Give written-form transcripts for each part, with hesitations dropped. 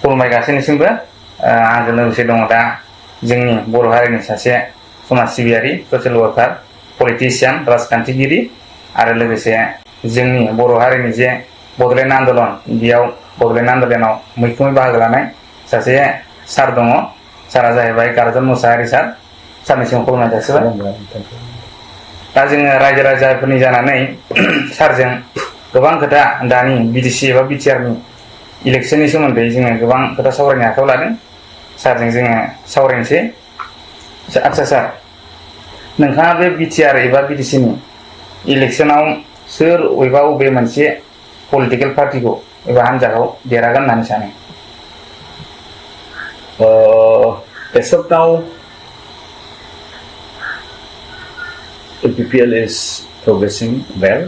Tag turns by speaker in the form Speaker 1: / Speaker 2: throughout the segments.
Speaker 1: खुलुमबाय गासैनिसिमबो आंजों लोगोसे दङ दा जोंनि बर' हारिनि सासे समाज सिबियारि ससियेल वर्कार पलिटिशियान राजखान्थिगिरि आरो लोगोसे जोंनि बर' हारिनि जे बड'लेण्ड आन्दलन बेयाव बड'लेण्ड आन्दलनाव मैखोमै बाहागो लानाय सासे सार दङ। सारा जाहैबाय गार्जन मुसाहारि सार। सारनिसिम खुलुमनाय जासिबाय। दा जोङो रायजो राजाफोरनि जानानै सारजों गोबां खोथा दानि बिटिसि एबा बिटिआरनि इलेक्शननि सोमोन्दै जोङो गोबां खोथा सावरायनो आखायाव लादों। सारजों जोङो सावरायनोसै। आदसा सार, नोंथाङा बे बिटिआर एबा बिटिसिनि इलेक्शनाव सोर एबा बबे मोनसे पलिटिकेल पार्टिखौ एबा हान्जाखौ देरहागोन होननानै सानो?
Speaker 2: As of now, UPPL is progressing well.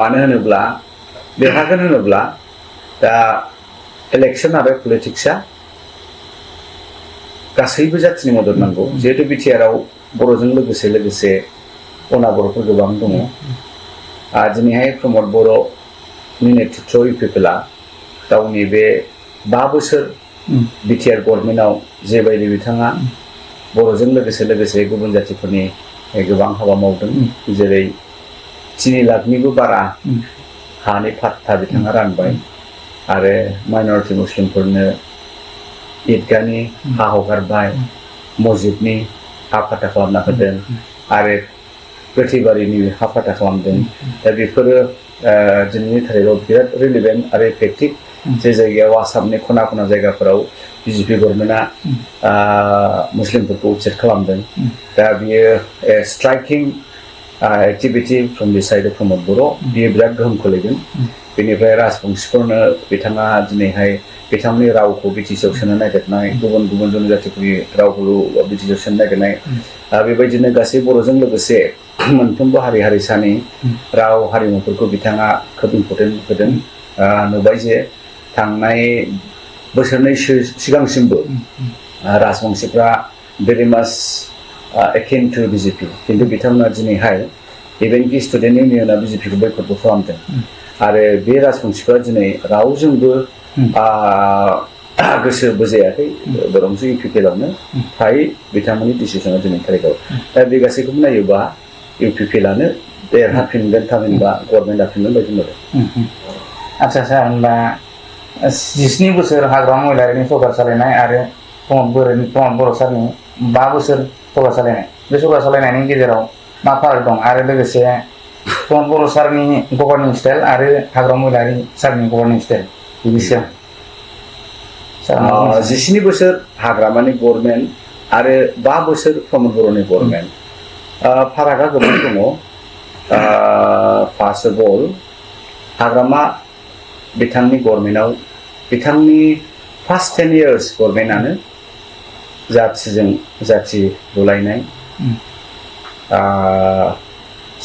Speaker 2: मानो होनोब्ला देरहागोन होनोब्ला दा इलेक्शन आरो पलिटिक्सआ गासैबो जाथिनि मदद नांगौ। जिहेतु बिटिआरआव बर'जों लोगोसे अना बर'फोर गोबां दङ। दिनैहाय प्रमद बर'नि नेतृत्व UPPLआ गावनि बे 5 बोसोर बिटिआर गभर्नमेन्टआव जेबायदि बिथाङा बर'जों लोगोसे गुबुन जातिफोरनि गोबां हाबा मावदों। जेरै 3 लाखनिबो बारा हानि फाट्टा बिथाङा रानबाय आरो माइनरिटि मुस्लिमफोरनो ईदगाहनि हा हगारबाय, मस्जिदनि हा फाट्टा खालामना होदों आरो गोथैबारिनि हा फाट्टा खालामदों। दा बेफोरो दिनैनि थारिखआव बिराद रिलेभेन्ट आरो इफेक्टिभ। जे जायगायाव आसामनि खना खना जायगाफोराव बिजेपि गभर्नमेन्टआ मुस्लिमफोरखौ उच्चेद खालामदों। दा बियो striking activity from the side of Pramod Boro'. बियो बिराद गोहोम खोलैदों। बेनिफ्राय राजबंशिफोरनो बिथाङा दिनैहाय बिथांमोननि रावखौ बिटिसिआव सोनो नागिरनाय, गुबुन गुबुन जनजातिफोरनि रावखौ बिटिसिआव सोनो नागिरनाय, बेबायदिनो गासै बर'जों लोगोसे मोनफ्रोमबो हारि हारिसानि राव हारिमुफोरखौ बिथाङा खोब इम्परटेन्ट होदों। नुबाय जे थांनाय बोसोरनै सिगांसिमबो राजबंशिफ्रा भेरि माच एकिन टु बिजेपि, खिन्थु बिथांमोना दिनैहाय इभेनकि स्टुडेन्ट इउनियना बिजेपिखौ बयकटबो खालामदों आरो बे राजबंशिफ्रा दिनै रावजोंबो गोसो बोजायाखै। बरंसो UPPLआवनो फ्राय बिथांमोननि डिसिसना दिनैनि थारिखआव। दा बे गासैखौबो नायोबा UPPLआनो देरहाफिनगोन थामहिनबा गभर्नमेन्ट जाफिनगोन बायदि नुदों।
Speaker 1: आदसा सार, होनबा 17 बोसोर हाग्रामा महिलारिनि सरकार सालायनाय आरो प्रमद बर' सारनि 5 बोसोर सरकार सालायनाय, बे सरकार सालायनायनि गेजेराव मा फाराग दं? आरो लोगोसे प्रमद बर' सारनि गभर्निं स्टाइल आरो हाग्रामा महिलारि सारनि गभर्निं स्टाइल, बिनि सायाव
Speaker 2: 17 बोसोर हाग्रामानि गभर्नमेन्ट आरो 5 बोसोर प्रमद बर'नि गभर्नमेन्ट, फारागा गोबां दङ। फार्स्ट अफ अल, हाग्रामा बिथांनि गभर्नमेन्टआव बिथांनि फार्स्ट 10 years गभर्नमेन्टआनो जाथिजों जाथि बुलायनाय,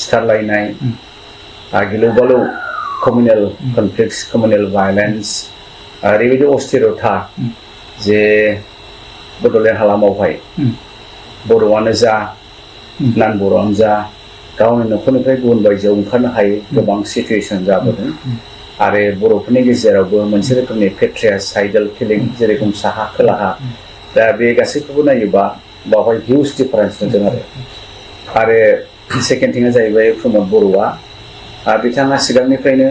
Speaker 2: सिथारलायनाय, गिलु बालु कमिउनेल कनफ्लिक्ट्स, कमिउनेल भायलेन्स, ओरैबायदि अस्थिरता जे बड'लेण्ड हालामावहाय बर'आनो जा नान बर'आनो जा गावनि न'खरनिफ्राय गुबुन बायजोआव ओंखारनो हायै गोबां सिटुएसन जाबोदों। आरो बर'फोरनि गेजेरावबो मोनसे रोखोमनि पेट्रियासाइडेल फिलिं, जेरेखम साहा खोलाहा, दा बे गासैखौबो नायोबा बावहाय हिउज डिफारेन्स नुदों। आरो सेकेन्ड थिंआ जाहैबाय प्रमद बर'आ बिथाङा सिगांनिफ्रायनो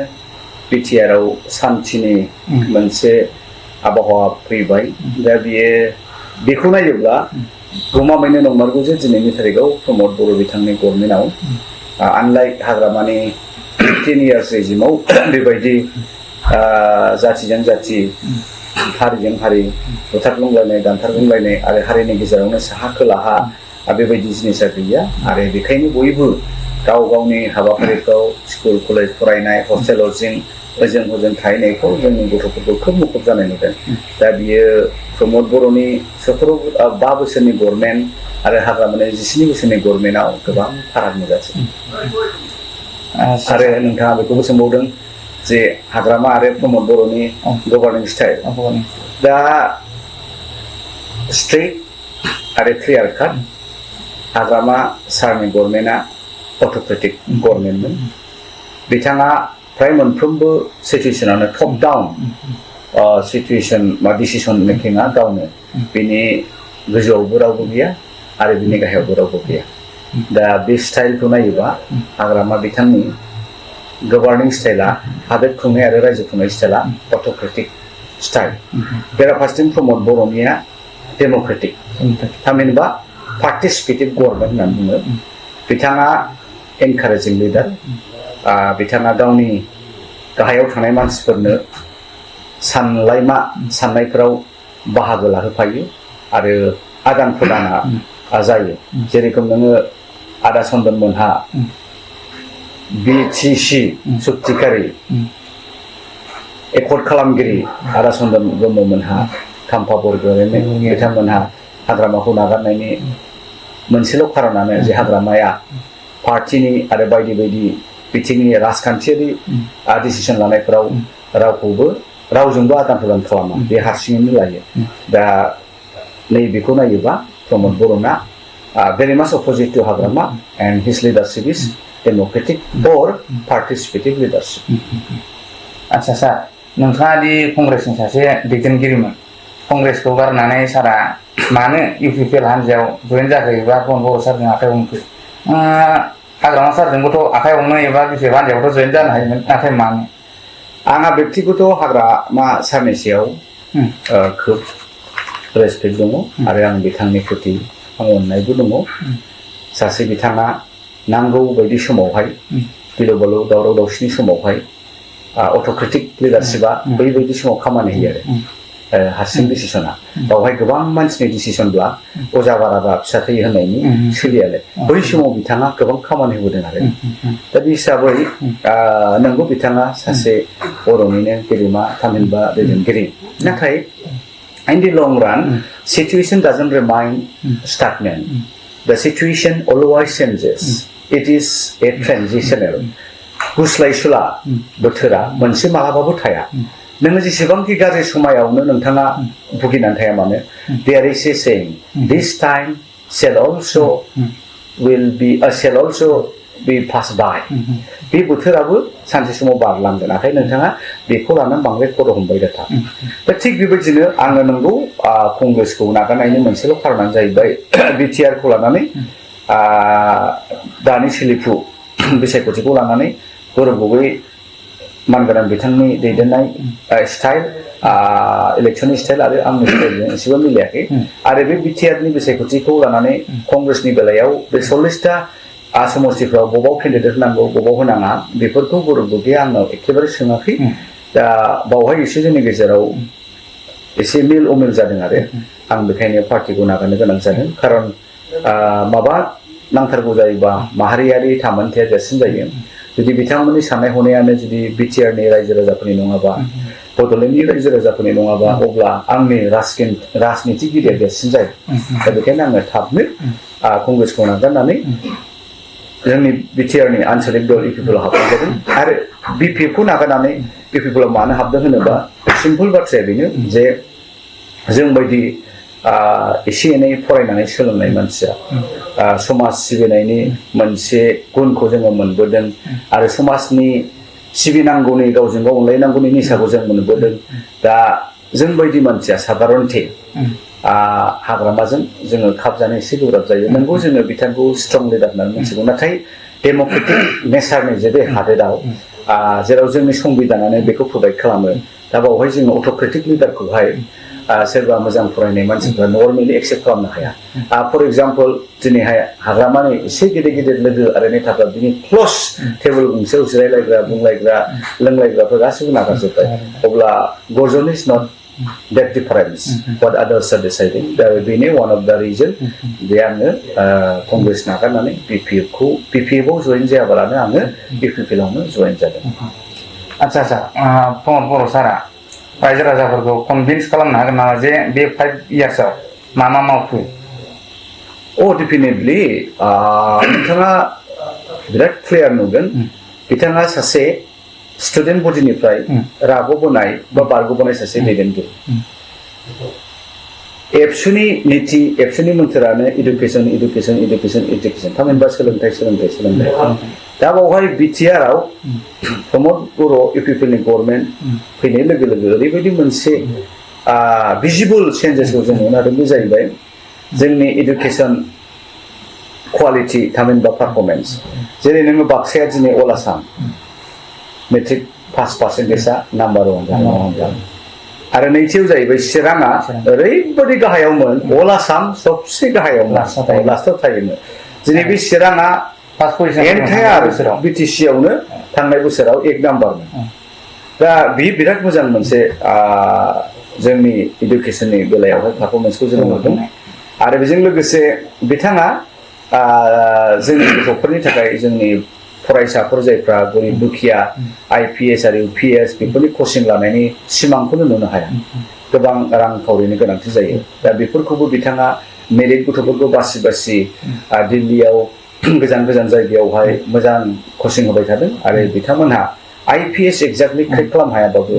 Speaker 2: बिटिआरआव सान्थिनि मोनसे आबहावा फैबाय। दा बेखौ नायोब्ला गमामायैनो नंमारगौ जे दिनैनि थारिखआव प्रमद बर' बिथांनि गभर्नमेन्टआव आनलाइक हाग्रामानि 10 years रेजिमाव बेबायदि जाथिजों जाथि, हारिजों हारि बुथारग्लुंलायनाय, दानथारग्लुंलायनाय आरो हारिनि गेजेरावनो साहा खोलाहा बेबायदि जिनिसा गैया। आरो बेखायनो बयबो गाव गावनि हाबाफारिखौ स्कुल कलेज फरायनाय, हस्टेल लजिं ओजों थाहैनायखौ जोंनि गथ'फोरखौ खोब मुखुब जानाय नुदों। दा बियो प्रमद बर'नि 5 बोसोरनि गभर्नमेन्ट आरो हाग्रामानि 17 बोसोरनि गभर्नमेन्टआव गोबां फाराग नुजाथिदों। आरो नोंथाङा बेखौबो सोंबावदों जे हाग्रामा आरो प्रमद बर'नि गभर्निं स्टाइल, दा स्ट्रेट आरो क्लियार काट हाग्रामा सारनि गभर्नमेन्टआ अट'क्रेटिक गभर्नमेन्टमोन। बिथाङा फ्राय मोनफ्रोमबो सिटुएसनावनो टप डाउन सिचुएसन बा डिसिसन मेकिंआ गावनो बिनि गोजौआवबो रावबो गैया आरो बिनि गाहायावबो रावबो गैया दा बे स्टाइलखौ नायोबा हाग्रामा बिथांनि गभर्निं स्टाइला हादोर खुंनाय आरो रायजो खुंनाय स्टाइला अट'क्रेटिक स्टाइल बेराफारसेथिं प्रमद बर'निया डेम'क्रेटिक थामहिनबा पार्टिसिपेटिभ गभर्नमेन्ट होननानै बुङो बिथाङा एनकारेजिं लिडार बिथाङा गावनि गाहायाव थानाय मानसिफोरनो सानलायमा साननायफोराव बाहागो लाहोफायो आरो आदान प्रदाना जायो जेरेखम नोङो आदा चन्दन मोनहा बिटिसि सुक्तिकारि एकर्ड खालामगिरि आदा चन्दन ब्रह्म मोनहा खाम्फा बरग'यारि बिथांमोनहा हाग्रामाखौ नागारनायनि मोनसेल' खारनानो जे हाग्रामाया पार्टिनि आरो बायदि बायदि बिथिंनि राजखान्थियारि डिसिसन लानायफोराव रावजोंबो आदान प्रदान खालामा बे हारसिङैनो लायो दा नैबेखौ नायोबा प्रमद बर'ना very much opposite to Hagrama and his leadership is democratic or participative leadership.
Speaker 1: आच्छा सार नोंथाङा दि कंग्रेसनि सासे दैदेनगिरिमोन कंग्रेसखौ गारनानै सारा मानो इउपिपिएल हान्जायाव जयेन जाखो एबा प्रमद बर' सारजों आखाइ हमखो हाग्रामा सारजोंबोथ' आखाइ हमनो एबा बिपिएफ हान्जायावथ' जयेन जानो हायोमोन नाथाय मानो
Speaker 2: आंहा बेक्तिगत हाग्रामा सारनि सायाव खोब रेसपेक्ट दङ आरो आं बिथांनि प्रति आं अननायबो दङ सासे बिथाङा नांगौ बायदि समावहाय गिलु बालु दावराव दावसिनि समावहाय अट'क्रेटिक लिडारशिपआ बैबायदि समाव खामानि होयो आरो हारसिं डिसिसना बावहाय गोबां मानसिनि डिसिसनब्ला अजा बाराबा फिसा थैयो होननायनि सोलियाले बै समाव बिथाङा गोबां खामानि होबोदों आरो दा बे हिसाबै नंगौ बिथाङा सासे बर'निनो गेदेमा थामहिनबा दैदेनगिरि नाथाय in the long run situation doesn't remain stagnant the situation always changes it is a transitional गुस्लायसुला बोथोरा मोनसे मालाबाबो थाया नोङो जेसेबांखि गाज्रि समायावनो नोंथाङा भुगिनानै थाया मानो there is a saying this time shall also be passed by बे बोथोराबो सानसे समाव बारलांगोन नाथाय नोंथाङा बेखौ लानानै बांद्राय खर' हमबाय था दा थिग बेबायदिनो आङो नंगौ कंग्रेसखौ नागारनायनि मोनसेल' खारनानो जाहैबाय बिटिआरखौ लानानै दानि सोलिफु बिसायख'थिखौ लानानै गौरब गगৈ मानगोनां बिथांनि दैदेननाय स्टाइल इलेक्शननि स्टाइल आरो आंनि स्टाइलजों एसेबो मिलायाखै आरो बे बिटिआरनि बिसायख'थिखौ लानानै कंग्रेसनि बेलायाव बे 40टा समस्तिफ्राव बबाव केन्डिडेट होनांगौ बबाव होनाङा बेफोरखौ गौरब गगैया आंनाव एखेबारे सोङाखै दा बावहाय एसे जोंनि गेजेराव एसे मिल अमिल जादों आरो आं बेखायनो पार्टिखौ नागारनो गोनां जादों खारन माबा नांथारगौ जायोबा माहारियारि थामोनथाया देरसिन जायो जुदि बिथांमोननि साननाय हनायानो जुदि बिटिआरनि रायजो राजाफोरनि नङाबा बड'लेण्डनि रायजो राजाफोरनि नङाबा अब्ला आंनि राजनितिगिरिया देरसिन जायो दा बेखायनो आङो थाबनो कंग्रेसखौ नागारनानै जोंनि बिटिआरनि आनसलिक दल इउपिपिएलआव हाबनाय जादों आरो बिपिएफखौ नागारनानै इउपिपिएलआव मानो हाबदों होनोबा सिम्पल बाथ्राया बेनो जे जोंबायदि एसे एनै फरायनानै सोलोंनाय मानसिया समाज सिबिनायनि मोनसे गुनखौ जोङो मोनबोदों आरो समाजनि सिबिनांगौनि गावजों गाव अनलायनांगौनि निसाखौ जों मोनबोदों दा जोंबायदि मानसिया साधारनथे हाग्रामाजों जोङो खाबजानो एसे गोब्राब जायो नंगौ जोङो बिथांखौ स्ट्रं लिडार होननानै मिथिगौ नाथाय डेम'क्रेटिक नेचारनि जे बे हादोराव जेराव जोंनि संबिधानानो बेखौ प्रभाइड खालामो दा बावहाय जोङो अट'क्रेटिक लिडारखौहाय सोरबा मोजां फरायनाय मानसिफ्रा नर्मेलि एक्सेप्ट खालामनो हाया फर एग्जाम्पल दिनैहाय हाग्रामानि एसे गिदिर गिदिर लोगो आरो नेताफ्रा बिनि क्लस टेबोल गंसेयाव जिरायलायग्रा बुंलायग्रा लोंलायग्राफोर गासैबो नागारजोब्बाय अब्ला गर्जन is not that difference what others are deciding दा बेनो one of the reason जे आङो कंग्रेस नागारनानै बिपिएफआव जयेन जायाबालानो आङो इउपिपिएलआवनो जयेन जादों
Speaker 1: आच्छा प्रमद बर' सारा रायजो राजाफोरखौ कनभिन्स खालामनो हागोन नामा जे बे 5 इयार्सआव मा मावखो
Speaker 2: डेफिनेटलि नोंथाङा बिराद क्लियार नुगोन बिथाङा सासे स्टुडेन्ट बडिनिफ्राय राग'बोनाय बा बारग'बोनाय सासे दैदेनगिरि एबसुनि मोन्थोरानो इडुकेसन थामहिनबा सोलोंथाइ दा बावहाय बिटिआरआव प्रमद बर' इउपिपिएलनि गभर्नमेन्ट फैनाय लोगो लोगो ओरैबायदि मोनसे भिजिबल चेन्जेसखौ जों नुनो हादों। बे जाहैबाय जोंनि इडुकेसन क्वालिटि थामहिनबा पारफरमेन्स। जेरै नोङो बाक्साया दिनै अल आसाम मेट्रिक पास पार्सेन्टेजआ नाम्बार 1 जादों आरो नैथियाव जाहैबाय चिराङा ओरैबायदि गाहायावमोन अल आसाम सबसे गाहायावमोन लास्टआव थायोमोन। दिनै बे चिराङा एन्टायार बिटिसिआवनो थांनाय बोसोराव 1 नाम्बारमोन। दा बे बिराद मोजां मोनसे जोंनि इडुकेसननि बेलायावहाय पारफरमेन्सखौ जों नुदों आरो बेजों लोगोसे बिथाङा जोंनि गथ'फोरनि थाखाय जोंनि फरायसाफोर जायफ्रा गरिब दुखिया IPS आरो UPS बेफोरनि कचिं लानायनि सिमांखौनो नुनो हाया। गोबां रांखावरिनि गोनांथि जायो। दा बेफोरखौबो बिथाङा मेरिट गथ'फोरखौ बासि बासि दिल्लीयाव गोजान गोजान जायगायावहाय मोजां कचिं होबाय थादों आरो बिथांमोनहा IPS एक्जाक्टलि क्रेक खालामनो हायाबाबो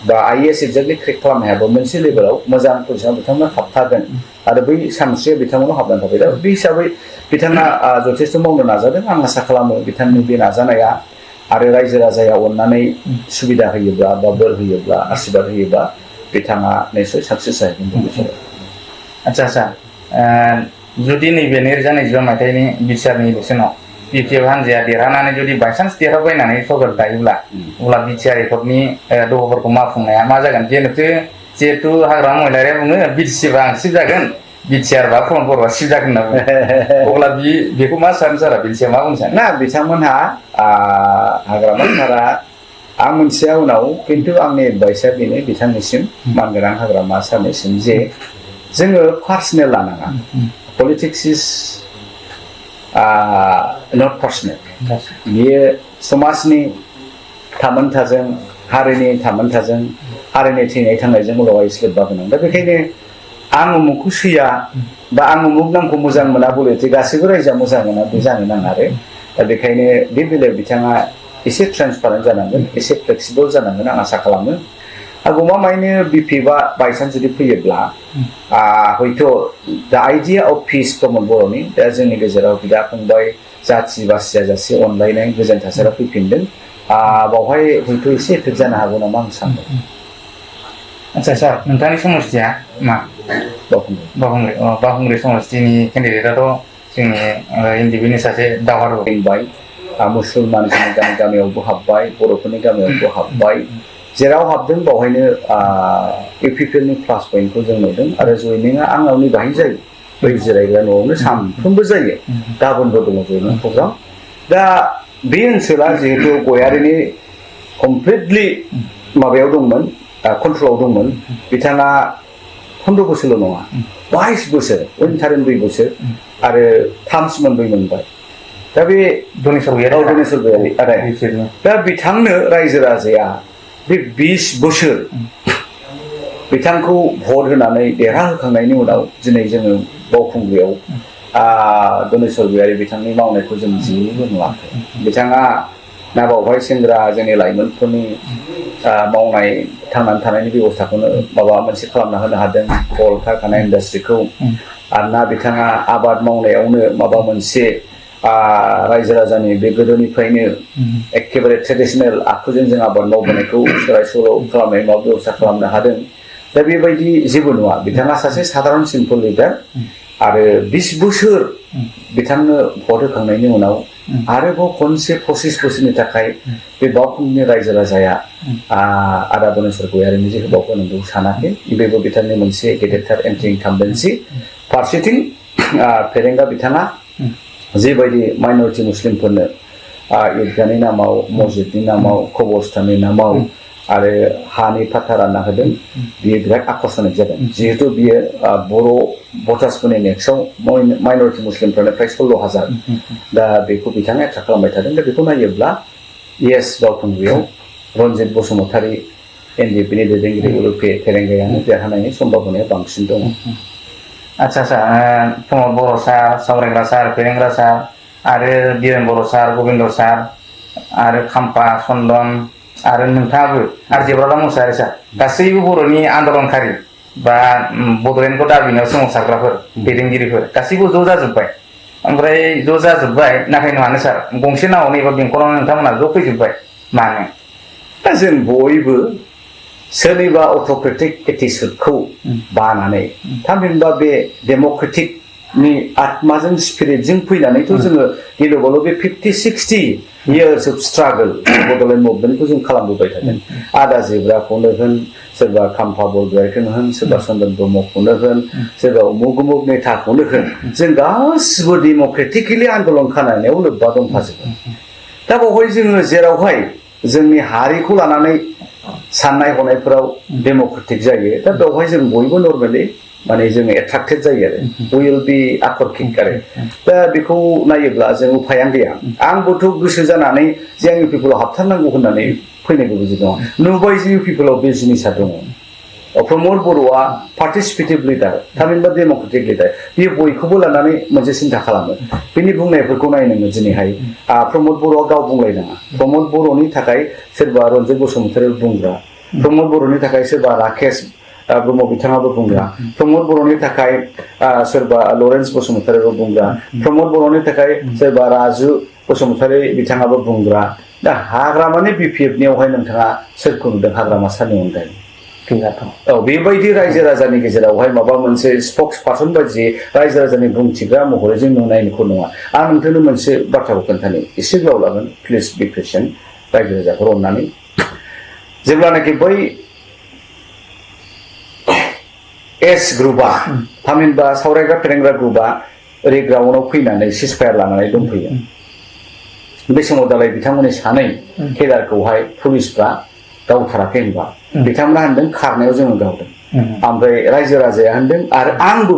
Speaker 2: बा IAS एक्जाक्टलि क्रेक खालामनो हायाबाबो मोनसे लेभेलाव मोजां पजिसनाव बिथांमोना हाबथागोन आरो बै सानस्रिया बिथांमोनाव हाबनानै थाबाय। दा बे हिसाबै बिथाङा जथेस्थ' मावनो नाजादों। आं आसा खालामो बिथांनि बे नाजानाया आरो रायजो राजाया अननानै सुबिदा होयोब्ला बा बोर होयोब्ला आशीर्बाद होयोब्ला बिथाङा निश्चय साक्सेस जाहैगोन।
Speaker 1: आच्छा जुदि नैबे 2025 मायथाइनि बिटिआरनि इलेक्सनाव बिपिएफ हान्जाया देरहानानै जुदि बायसान्स देरहाबायनानै सरकार दायोब्ला अब्ला बिटिआर एकर्डनि दफाफोरखौ मावफुंनाया मा जागोन? जिहेतु हाग्रामा महिलारिया बुङो बिटिसिबा आं सिफ जागोन बिटिआर बा प्रमद बर'आ सिफ जागोन होनना बुङो। अब्ला बेखौ मा सानो सारा बिटिआर मा बुंनो सानो?
Speaker 2: ना बिथांमोनहा हाग्रामा सारा आं मोनसेया उनाव खिन्थु आंनि एडभाइसआ बेनो बिथांनिसिम मानगोनां हाग्रामा सारनिसिम जे जोङो पार्सनेल लानाङा। Politics is not personal. बियो समाजनि थामोनथाजों हारिनि थामोनथाजों हारिनि थैनाय थांनायजों लगाय लोब्बा गोनां। दा बेखायनो आं उमुखखौ सैया बा आं उमुक नामखौ मोजां मोना बले गासैबो रायजोआ मोजां मोना बे जानो नाङा आरो दा बेखायनो बे बेलायाव बिथाङा एसे ट्रान्सपारेन्ट जानांगोन एसे फ्लेक्सिबल जानांगोन आं आसा खालामो। गमामायैनो बिपिएफआ बायसान्स जुदि फैयोब्ला हयथ' दा आइडिया अफ पिस प्रमद बर'नि दा जोंनि गेजेराव बिदा फंबाय जाथि बासिया जासे अनलायनाय गोजोन थासारिया फैफिनदों। बावहाय हयथ' एसे एफेक्ट जानो हागौ नामा आं सानदों।
Speaker 1: आच्छा सार नोंथांनि समस्थिया मा? बावखुंग्रि समस्थिनि केन्डिडेटआथ' जोंनि एनडिएफनि सासे दावहारु
Speaker 2: फैबाय। मुसलमानफोरनि गामियावबो हाबबाय बर'फोरनि गामियावबो हाबबाय। जेराव हाबदों बावहायनो इउपिपिएलनि प्लास पइन्टखौ जों नुदों आरो जयनिंआ आंनावनि बाहाय जायो बै जिरायग्रा न'आवनो सानफ्रोमबो जायो। गाबोनबो दङ जयनिं प्रग्राम। दा बे ओनसोला जिहेतु गयारिनि कमप्लिटलि माबायाव दंमोन कन्ट्रलाव दंमोन। बिथाङा 15 बोसोरल' नङा 22 बोसोर उनथारिम 2 बोसोर आरो 3 मोनबाय। दा बे
Speaker 1: दनेस्वर
Speaker 2: गयारि आरो दा बिथांनो रायजो राजाया बे 20 बोसोर बिथांखौ भट होनानै देरहाहोखांनायनि उनाव दिनै जोङो बावखुंग्रियाव दनेस्वर गयारि बिथांनि मावनायखौ जों जेबो नुवाखै। बिथाङा ना बावहाय सेंग्रा जोंनि लाइमोनफोरनि मावनाय थांनानै थानायनि बेबस्थाखौनो माबा मोनसे खालामना होनो हादों कल कारखाना इन्डास्ट्रिखौ आरो ना बिथाङा आबाद मावनायावनो माबा मोनसे रायजो राजानि बे गोदोनिफ्रायनो एखेबारे ट्रेडिसनेल आखुजों जों आबाद मावबोनायखौ सोलाय सोल' खालामनाय माबा बेबस्था खालामनो हादों। दा बेबायदि जेबो नङा। बिथाङा सासे साधारन सिम्पल लिडार आरो 20 बोसोर बिथांनो भट होखांनायनि उनाव आरोबाव खनसे 25 बोसोरनि थाखाय बे बावखुंग्रिनि रायजो राजाया आदा दनेस्वर गयारिनि जे होबावगोनखौ सानाखै। बेबो बिथांनि मोनसे गेदेरथार एन्टि इनकाम्बेन्सि। फारसेथिं फेरेंगा बिथाङा जेबायदि माइनरिटि मुस्लिमफोरनो ईदगाहनि नामाव मस्जिदनि नामाव कब्रस्ताननि नामाव आरो हानि फाथा रानना होदों बियो बिराद आकर्षणिक जादों। जिहेतु बियो बर' भटार्सफोरनि नेक्स्टआव माइनरिटि मुस्लिमफोरनो फ्राय 16,000 दा बेखौ बिथाङा एट्राक्ट खालामबाय थादों। दा बेखौ नायोब्ला येस बावखुंग्रियाव रन्जित बसुमतारी एनडिएफनि दैदेनगिरि उलुफे फेरेंगायानो देरहानायनि सम्भाबनाया बांसिन दङ।
Speaker 1: आच्छा प्रमद बर' सार सावरायग्रा सार फेरेंग्रा सार आरो बिरेन बर' सार गबिन्द सार आरो खाम्फा चन्दन आरो नोंथाङाबो आरो जेब्राला मुसाहारि सार गासैबो बर'नि आन्दलनकारि बा बड'लेण्डखौ दाबिनायाव सोमावसारग्राफोर दैदेनगिरिफोर गासैबो ज' जाजोब्बाय। ओमफ्राय ज' जाजोब्बाय नाथाय मानो सार गंसे नावावनो एबा बेंखनावनो नोंथांमोना ज' फैजोब्बाय मानो?
Speaker 2: दा जों बयबो सोरनिबा अट'क्रेटिक एटिचिउडखौ बानानै थामहिनबा बे डेम'क्रेटिकनि आत्माजों स्पिरिटजों फैनानैथ' जोङो गिलु बालु बे 50-60 years of struggle बड'लेण्ड मुभमेन्टखौ जों खालामबोबाय थादों। आदा जेब्राखौनो होन, सोरबा खाम्फा बरग'यारिखौनो होन, सोरबा चन्दन ब्रह्मखौनो होन, सोरबा उमुग उमुग नेताखौनो होन, जों गासिबो डेम'क्रेटिकेलि आन्दलन खालामनायाव लोब्बा दंफाजोबो। दा बेवहाय जोङो जेरावहाय जोंनि हारिखौ लानानै साननाय हनायफोराव डेम'क्रेटिक जायो, दा बेवहाय जों बयबो नर्मेलि माने जोङो एट्राक्टेड जायो आरो उइल बि आकर्षिक आरो दा बेखौ नायोब्ला जों उफायानो गैया। आंबोथ' गोसो जानानै जे आं इउपिपिएलाव हाबथारनांगौ होननानै फैनायबो बुजि दङ। नुबाय जे इउपिपिएलाव बे जिनिसा दङ। प्रमद बर'आ पार्टिसिपेटिभ लिडार, थामहिनबा डेम'क्रेटिक लिडार, बियो बयखौबो लानानै मोनसे सिन्था खालामो। बिनि बुंनायफोरखौ नाय नोङो दिनैहाय प्रमद बर'आ गाव बुंलायनाङा। प्रमद बर'नि थाखाय सोरबा रन्जित बसुमतारी बुंग्रा, प्रमद बर'नि थाखाय सोरबा राकेश ब्रह्म बिथाङाबो बुंग्रा, प्रमद बर'नि थाखाय सोरबा लरेन्स बसुमतारीबो बुंग्रा, प्रमद बर'नि थाखाय सोरबा राजु बसुमतारी बिथाङाबो बुंग्रा। दा हाग्रामानि बिपिएफनियावहाय नोंथाङा सोरखौ नुदों हाग्रामा सारनि अनगायै? औ, बेबायदि रायजो राजानि गेजेरावहाय माबा मोनसे स्पक्स पार्सन बायदि रायजो राजानि बुंथिग्रा महरै जों नुनायनिखौ नङा। आं नोंथांनो मोनसे बाथ्राखौ खोन्थानो एसे गोलाव लागोन, प्लिज बि पेशेन्ट रायजो राजाफोर अननानै। जेब्लानाखि बै एस ग्रुपआ थामहिनबा सावरायग्रा फेरेंग्रा ग्रुपआ ओरै ग्राउन्डआव फैनानै सिजफायार लानानै दंफैयो, बे समाव दालाय बिथांमोननि सानै केडारखौहाय पुलिसफ्रा गावथाराखै होनबा बिथांमोना होनदों खारनायाव जोङो गावदों। ओमफ्राय रायजो राजाया होनदों आरो आंबो